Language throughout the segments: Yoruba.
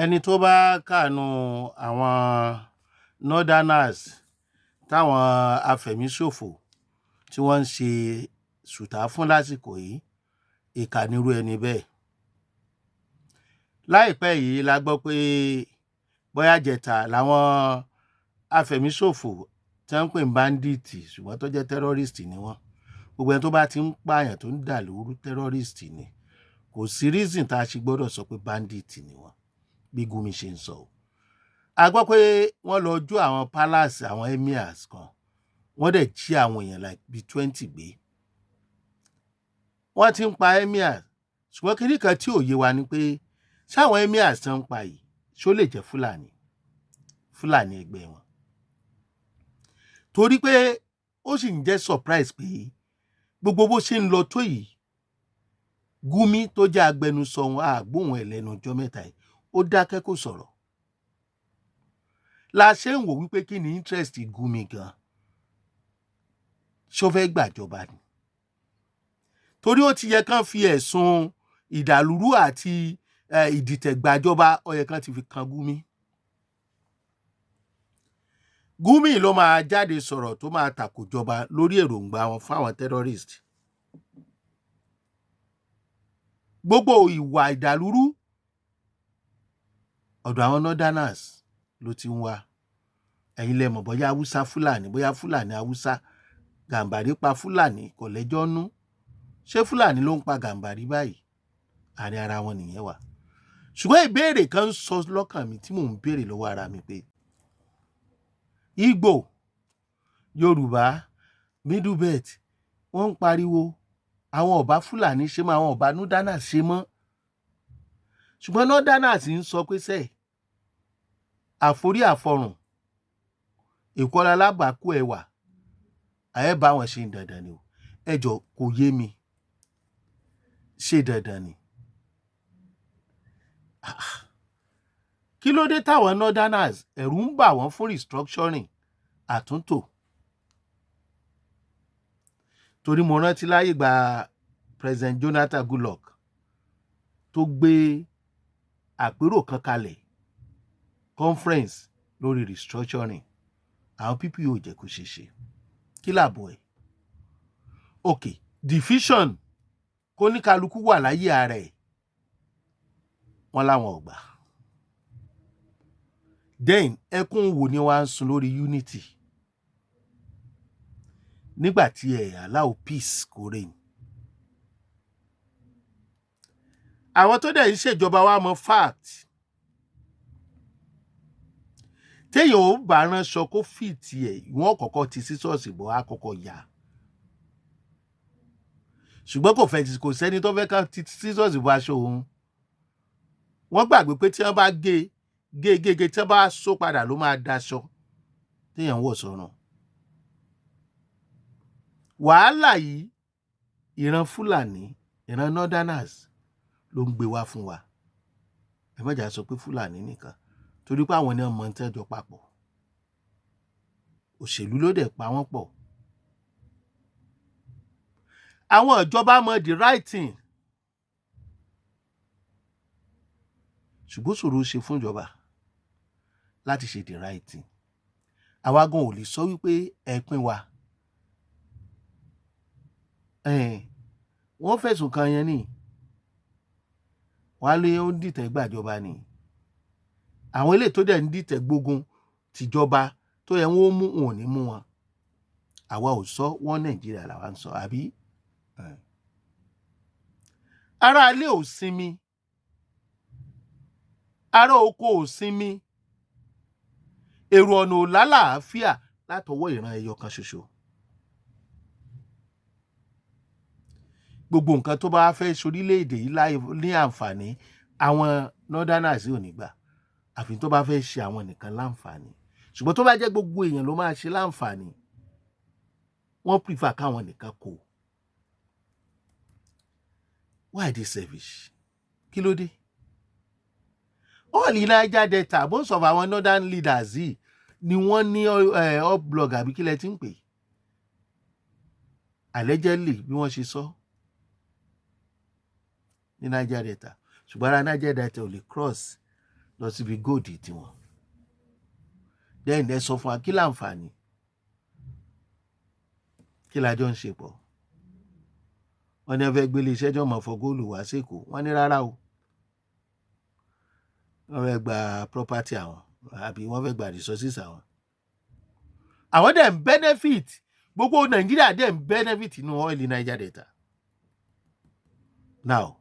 Ẹni tó bá káàánú àwọn northerners táwọn afẹ̀míṣòfò tí wọ́n ń ṣe sùtá fún lásìkò yìí, ìkà nírú ẹni bẹ́ẹ̀. Láìpẹ́ yìí la gbọ́ pé bóyá jẹ̀ta làwọn afẹ̀míṣòfò tí wọ́n ń pè ní bandit, ṣùgbọ́n tó jẹ́ terrorist ni wọ́n. Gbogbo ẹni tó bá ti ń pààyàn, tó ń dà lóru, terrorist ni. Kò sí reason tá a ṣe gbọ́dọ̀ sọ pé bandit ni wọ́n, bí Gumi ṣe ń sọ o. A gbọ́ pé wọ́n lọ jó àwọn palace àwọn emirs kan, wọ́n dẹ̀ jí àwọn èèyàn like bíi 20 gbé. Wọ́n ti ń pa emirs, ṣùgbọ́n kinní kan tí ò yé wa ni pé ṣáwọn emirs tí wọ́n ń pa yìí, ṣó lè jẹ́ Fúlàní, Fúlàní ẹgbẹ́ wọn? Torí pé ó sì ń jẹ́ surprise pé gbogbo bó ṣe ń lọ tó yìí, Gumi tó jẹ́ agbẹnusọ wọn, àgbóhùn ẹ̀ lẹ́nu ọjọ́ mẹ́ta yìí. Ó dákẹ́, kò sọ̀rọ̀. La ṣe ń wò wípé kí ni interest Gumi gan? Ṣó fẹ́ gbàjọba ni? Torí ó ti yẹ kán fi ẹ̀sùn ìdàlúrú àti ìdìtẹ̀gbàjọba, ó yẹ kán ti fi kan Gumi. Gumi ló máa jáde sọ̀rọ̀ tó máa tàkòjọba lórí èròǹgbà wọn fáwọn terrorist. Gbogbo ìwà ìdàlúrú, ọ̀dọ̀ àwọn northerners ló ti ń wá. Ẹ̀yin lẹ mọ̀ bóyá Haúsá Fúlàní, bóyá Fúlàní Haúsá. Gàǹbàrí pa Fúlàní, kò lẹ́jọ́ nú. Ṣé Fúlàní ló ń pa Gàǹbàrí báyìí? Àárín ara wọn nìyẹn wà. Ṣùgbọ́n ìbéèrè kan ń sọ lọ́kàn mi tí mò ń béèrè lọ́wọ́ ara mi pé Ìgbò, Yorùbá, Middle Belt, wọ́n ń pariwo àwọn ọba Fúlàní ṣe mọ́, àwọn ọba northerners ṣe mọ́, ṣùgbọ́n northerners ń sọ pé sẹ́ẹ̀ àforí àfọrùn Èkó alábàákú ẹwà ẹ bá wọn ṣe dandan ni o. Ẹ jọ, kò yé mi, ṣe dandan ni? Ah, kí ló dé táwọn northerners ẹ̀rù ń bà wọ́n fún restructuring, àtúntò? Torí mo rántí láyé gba President Jonathan Goodluck tó gbé àpérò kan kalẹ̀, conference lórí restructuring, àwọn people yóò jẹ́ kó ṣeé ṣe. Kí làbọ̀ ẹ̀? Ok, division, kó ní kálukú wà láyé ara ẹ̀, wọ́n láwọn ò gbà. Then ẹkún wo ni wàá ń sun lórí unity nígbà tí ẹ allow peace kó reign? Àwọn tó dẹ̀ ń ṣèjọba wa mọ fact téèyàn ò bá ránṣọ kó fìtì ẹ̀, wọ́n kọ́kọ́ ti sísọ́ọ̀sì bọ̀, á kọ́kọ́ yá. Ṣùgbọ́n kò fẹ́, kò sẹ́ni tó fẹ́ ká ti sísọ́ọ̀sì bọ̀ aṣọ òun. Wọ́n gbàgbé pé tí wọ́n bá gé gé gé gé, tí wọ́n bá so padà, ló máa daṣọ téèyàn ń wọ̀ sọ́rùn. Wàhálà yìí, ìran Fúlàní, ìran northerners ló ń gbé wá fún wa. Ẹ má jà sọ pé Fúlàní nìkan, torí pé àwọn ni wọ́n mọ ohun tẹ́jọ papọ̀. Òṣèlú ló dẹ̀ pa wọ́n pọ̀. Àwọn ìjọba mọ the right thing, ṣùgbọ́n ṣòro ṣe fún ìjọba láti ṣe the right thing. Àwa gan ò lè sọ wípé ẹ pín wa. Wọ́n fẹ̀sùn kan yẹn ní wọ́n á lé ó ń dìtẹ̀ gbàjọba ni. Àwọn eléyìí tó dẹ̀ ń dìtẹ̀ gbógun tìjọba tó yẹ wọ́n mú, wọn ò ní mú wọn. Àwa ò sọ wọ́n, Nàìjíríà làwa ń sọ, àbí? Ará ilé ò sinmi, ará oko ò sinmi, èrò ọ̀nà ò lálàáfíà látọwọ́ ìran ẹyọ kan ṣoṣo. Gbogbo nǹkan tó bá fẹ́ sorílẹ̀-èdè yìí láì ní àǹfààní, àwọn northerners ò ní gbà, àfi tó bá fẹ́ ṣe àwọn nìkan láǹfààní. Ṣùgbọ́n tó bá jẹ́ gbogbo èèyàn ló máa ṣe láǹfààní, wọ́n prefer káwọn nìkan kó. Why this selfish? Kí ló dé? All in Niger Delta, most of our northern leaders yìí ni wọ́n ní up blog, àbí kí lẹ ti ń pè, allegedly, bí wọ́n ṣe sọ ní Niger Delta. Ṣùgbọ́n ara Niger Delta ò lè cross. Lọ síbi gold tiwọn. Then ẹ sọ fún wa, kí láǹfààní? Kí la jọ ń ṣe pọ̀? Wọ́n ní wọ́n fẹ́ gbélé iṣẹ́ tí wọ́n mọ̀ fọ góòlù wá sékòó. Wọ́n ní rárá o, wọ́n fẹ́ gba property àwọn àbí wọ́n fẹ́ gba resources àwọn. Àwọn dẹ̀ ń benefit, gbogbo Nàìjíríà dẹ̀ ń benefit inú oil Niger Delta. Now,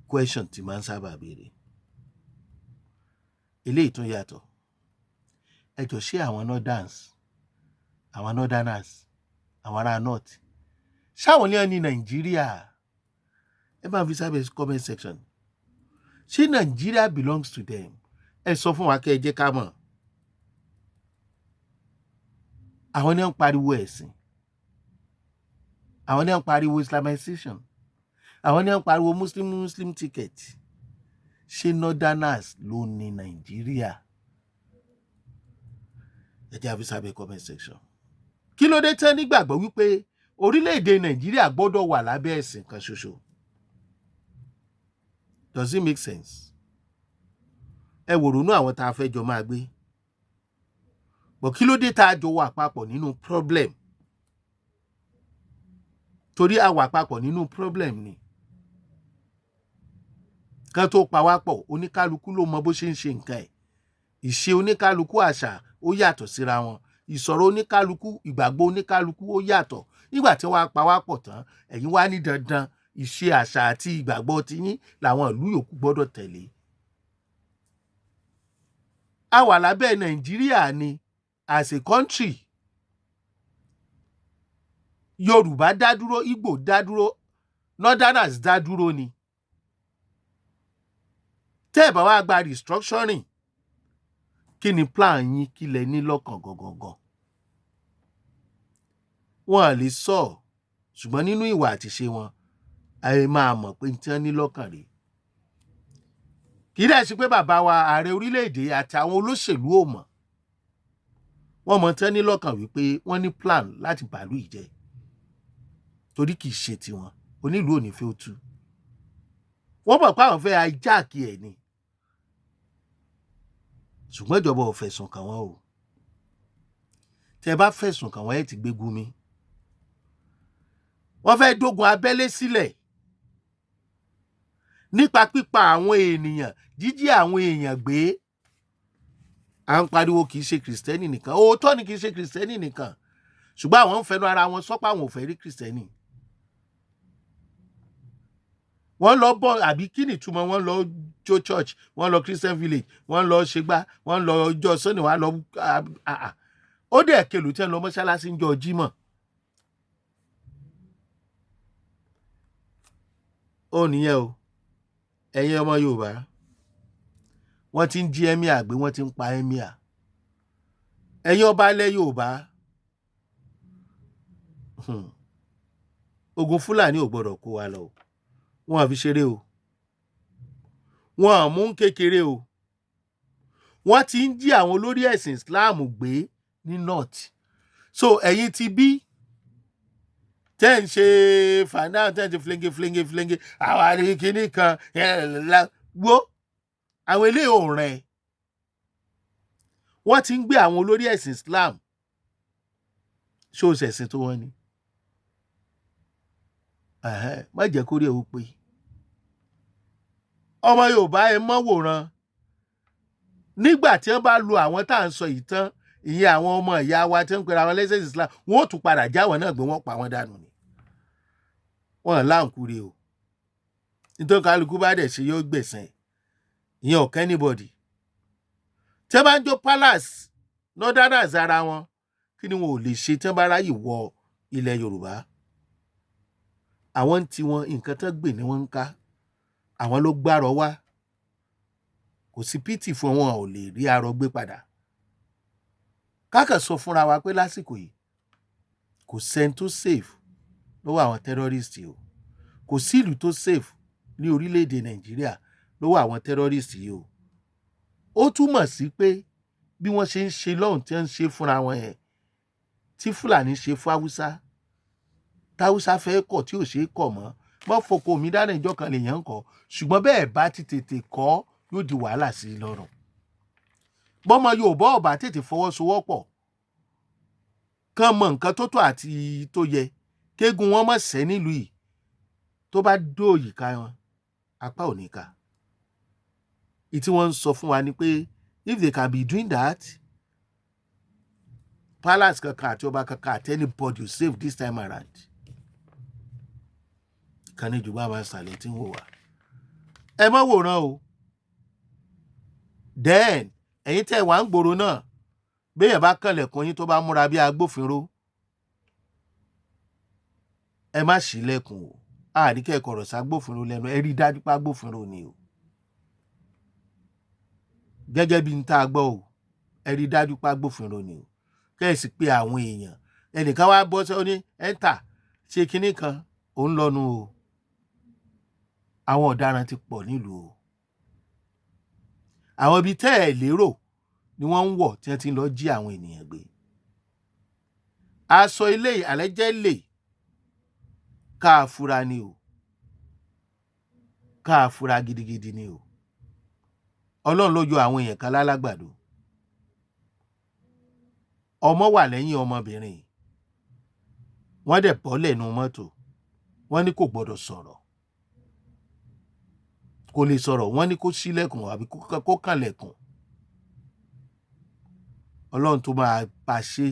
question tí máa ń sábà béèrè, eléyìí tún yàtọ̀. Ẹ jọ, ṣé àwọn northerns, àwọn northerners, àwọn ará north, ṣáwọn ní ní Nàìjíríà? Ẹ bá fi sábẹ́ comment section. Ṣé Nàìjíríà belongs to them? Ẹ sọ fún wa kẹ́ ẹ jẹ́ ká mọ̀. Àwọn ní ń pariwo ẹ̀sìn, àwọn ní ń pariwo Islamization, àwọn ní ń pariwo Muslim Muslim ticket. Ṣé northerners ló ní Nàìjíríà? Ẹ jẹ́ àfi sábẹ́ comment section. Kí ló dé tán nígbàgbọ́ wípé orílẹ̀-èdè Nàìjíríà gbọ́dọ̀ wà lábẹ́ ẹ̀sìn kan ṣoṣo? Does it make sense? Ẹ wò ronú àwọn tá a fẹ́ jọ máa gbé bọ̀. Kí ló dé tá a jọ wà papọ̀ nínú problem? Torí a wà papọ̀ nínú problem ni. Kan tó pa wá pọ̀, oníkálukú ló mọ bó ṣe ń ṣe nǹkan ẹ̀. Ìṣe oníkálukú, àṣà ó yàtọ̀ síra wọn. Ìsọ̀rọ̀ oníkálukú, ìgbàgbọ́ oníkálukú ó yàtọ̀. Nígbà tí wọ́n á pa wá pọ̀ tán, ẹ̀yin wá ní dandan, ìṣe, àṣà àti ìgbàgbọ́ tiyín làwọn ìlú yòókù gbọ́dọ̀ tẹ̀lé. A wà lábẹ́ Nàìjíríà ni as a country. Yorùbá dá dúró, Ìgbò dá dúró, northerners dá dúró ni. Tẹ́ ẹ̀ bá wá gba restructuring, kí ni plan yín? Kí lẹ ní lọ́kàn gangan? Wọn à lè sọ, ṣùgbọ́n nínú ìwà àtìṣe wọn, ẹ máa mọ̀ pé tí wọ́n ní lọ́kàn rèé. Kì í dẹ̀ ṣe pé bàbá wa ààrẹ orílẹ̀-èdè àti àwọn olóṣèlú ò mọ̀. Wọ́n mọ̀ tán ní lọ́kàn wípé wọ́n ní plan láti bàlú ìjẹ́, torí kì í ṣe tiwọn. Onílùú ò ní fẹ́ ó tú. Wọ́n mọ̀ pé àwọn fẹ́ hijack ẹ̀ ni, ṣùgbọ́n ìjọba ò fẹ̀sùn kàn wọ́n o. Tẹ́ bá fẹ̀sùn kàn wọ́n, ẹ̀ ti gbé Gumi. Wọ́n fẹ́ dógun abẹ́lé sílẹ̀ nípa pípa àwọn ènìyàn, jíjí àwọn èèyàn gbé. À ń pariwo kì í ṣe Christian nìkan. Òótọ́ ni, kì í ṣe Christian nìkan, ṣùgbọ́n àwọn ń fẹnu ara wọn sọ pé àwọn ò fẹ́ rí Christian. Wọ́n lọ bọ̀ àbí kí ni ìtumọ̀? Wọ́n lọ jó church, wọ́n lọ Christian village, wọ́n lọ ṣègbà, wọ́n lọ ọjọ́ Sunday, wọ́n lọ. Ó dẹ̀ kelù tí wọ́n lọ mọ́ṣáláṣí ń jọ Jímọ̀. Ó nìyẹn o. Ẹ̀yin ọmọ Yorùbá, wọ́n ti ń jí emir gbé, wọ́n ti ń pa emir. Ẹ̀yin ọba ilẹ̀ Yorùbá, ogun Fúlàní ò gbọ́dọ̀ kó wa lọ o. Wọn à fi ṣeré o, wọn à mú kékeré o. Wọ́n ti ń jí àwọn olórí ẹ̀sìn Islam gbé ní north. So ẹ̀yin ti bí tẹ́ ń ṣe finance, tẹ́ ń ṣe flenge flenge flenge, àwọn àríkíní kan wo àwọn eléyìí ò rẹ̀. Wọ́n ti ń gbé àwọn olórí ẹ̀sìn Islam. Ṣó o ṣẹ̀sìn tó wọ́n ni? Má jẹ́ kó rí ẹ̀ ó pé ọmọ Yorùbá, ẹ mọ́ wòran. Nígbà tí wọ́n bá lu àwọn tá à ń sọ yìí tán, ìyẹn àwọn ọmọ ìyá wa tí wọ́n ń pera wọn lẹ́sẹ̀ Islam, wọ́n ó tún padà jáwọ́ náà gbé, wọ́n pa wọ́n dànù ni. Wọ́n láǹkúre o. Nítorí kálukú bá dẹ̀ ṣe yóò gbẹ̀sẹ̀. Ìyẹn ò kẹ́ anybody. Tí wọ́n bá ń jó palace northerners ara wọn, kí ni wọn ò lè ṣe tí wọ́n bá ráyè wọ ilẹ̀ Yorùbá? Àwọn ń tiwọn, nǹkan tán gbè ni wọ́n ń ká. Àwọn ló gbárọ wá. Kò sí pity fún wọn, ò lè rí arọ gbé padà. Kákàn sọ fúnra wa pé lásìkò yìí, kò sẹ́ni tó safe lọ́wọ́ àwọn terrorist o. Kò sí ìlú tó safe ní orílẹ̀-èdè Nàìjíríà lọ́wọ́ àwọn terrorist yìí o. Ó túmọ̀ sí pé bí wọ́n ṣe ń ṣe lọ́hùn, tí wọ́n ń ṣe fúnra wọn yẹn, tí Fúlàní ṣe fún Haúsá, táwùsá fẹ́ kọ̀ tí ò ṣeé kọ̀ mọ́, mọ́ foko mi dáná ìjọ kan lèèyàn ń kọ́. Ṣùgbọ́n bẹ́ẹ̀ bá ti tètè kọ́ Yóò di wàhálà sí i lọ́rùn. Bọ́mọ Yorùbá ọ̀bà tètè fọwọ́sowọ́pọ̀, kán mọ nǹkan tó tó àti tó yẹ, kéegun wọn mọ̀ sẹ́ nílùú yìí, tó bá dóòyì ká wọn, apá ò ní ká. Ìtí wọ́n ń sọ fún wa ni pé if they can be doing that, palace kankan àti ọba kankan àti anybody will save this time around. Ìkànnì Yorùbá máa ṣàlẹ̀ tí ń wò wá, ẹ mọ́ wòran o. Then ẹ̀yin tẹ́ wà ń gbòòrò náà, béèyàn bá kànlẹ̀kùn yín, tó bá múra bí agbófinró, ẹ má ṣílẹ̀kùn o. Àní kẹ́ ẹ kọ̀rọ̀ ságbófinró lẹ́nu. Ẹ rí i dájú pé agbófinró ni o, gẹ́gẹ́ bí n tá a gbọ́ o. Ẹ rí i dájú pé agbófinró ni o, kẹ́ ẹ sì pé àwọn èèyàn. Ẹnìkan wá bọ́ sọ ní ẹ́ńtà ṣe kinní kan, òun lọ́nu o. Àwọn ọ̀daràn ti pọ̀ nílùú o. Àwọn ibi tẹ́ ẹ̀ lérò ni wọ́n ń wọ̀ tí wọ́n ti ń lọ jí àwọn ènìyàn gbé. Aṣọ ilé àlẹ́jẹ́ lè ká a fura ni o, ká a fura gidigidi ni o. Ọlọ́run ló yọ àwọn èèyàn kan lálágbàdo. Ọmọ wà lẹ́yìn ọmọbìnrin, wọ́n dẹ̀ bọ́lẹ̀ nu mọ́tò. Wọ́n ní kò gbọ́dọ̀ sọ̀rọ̀, kò lè sọ̀rọ̀. Wọ́n ní kó ṣílẹ̀kùn àbí kó kànlẹ̀kùn. Ọlọ́run tó máa bá ṣe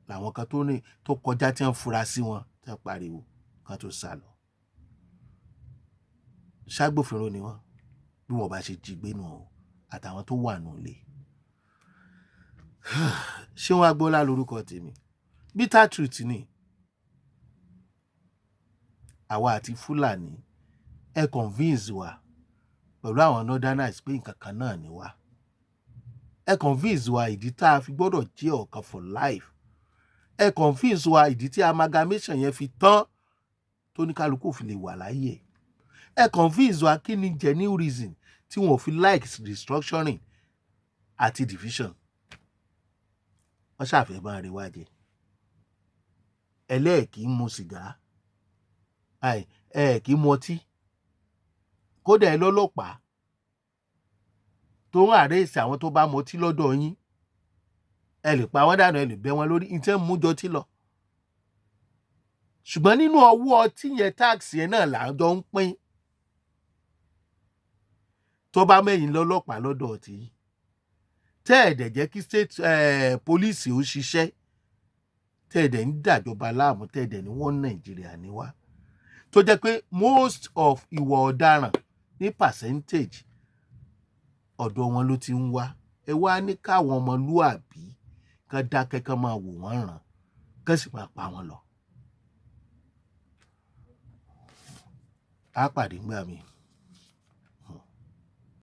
làwọn kan tó ní tó kọjá tí wọ́n fura sí wọn, tí wọ́n pariwo kan tó sá lọ. Ṣágbófinró ni wọ́n, bí wọ́n bá ṣe jí gbé nù o, àtàwọn tó wà nù lé. Ṣé wọn agboola lórúkọ tèmi. Bitter truth ni. Àwa àti Fúlàní, ẹ convince wa pẹ̀lú àwọn northerners pé nǹkan kan náà ni wá. Ẹ convince wa ìdí tá a fi gbọ́dọ̀ jẹ́ ọ̀kan for life. Ẹ convince wa ìdí tí amalgamation yẹn fi tán, tó ní kálukú fi lè wà láyé. Ẹ convince wa kí ni genuine reason tí wọn ò fi like restructuring àti division. Wọ́n ṣàfẹ́ máa rí wá jẹ. Ẹlẹ́ẹ̀kì ń mu sìgá, ẹ kì í mu ọtí. Kódà ẹ lọ́lọ́pàá tó ń arrest àwọn tó bá mọtí lọ́dọ̀ yín. Ẹ lè pa wọ́n dànù, ẹ lè bẹ́ wọn lórí ní tí wọ́n mú jọtí lọ. Ṣùgbọ́n nínú ọwọ́ ọtí yẹn, tax yẹn náà là ń jọ ń pín. Tó bá mẹ́yìn lọ́lọ́pàá lọ́dọ̀ tí tẹ́ ẹ̀ dẹ̀ jẹ́ kí state police ó ṣiṣẹ́, tẹ́ ẹ̀ dẹ̀ ń dàjọba láàmú, tẹ́ ẹ̀ dẹ̀ ní wọ́n Nàìjíríà ní wá, tó jẹ́ pé most of ìwà ọ̀daràn ní percentage, ọ̀dọ̀ wọn ló ti ń wá. Ẹ wá ní káwọn ọmọlúàbí kan dákẹ́, kán máa wò wọ́n ràn, kán sì máa pa wọ́n lọ. Á pàdé ńgbà míì.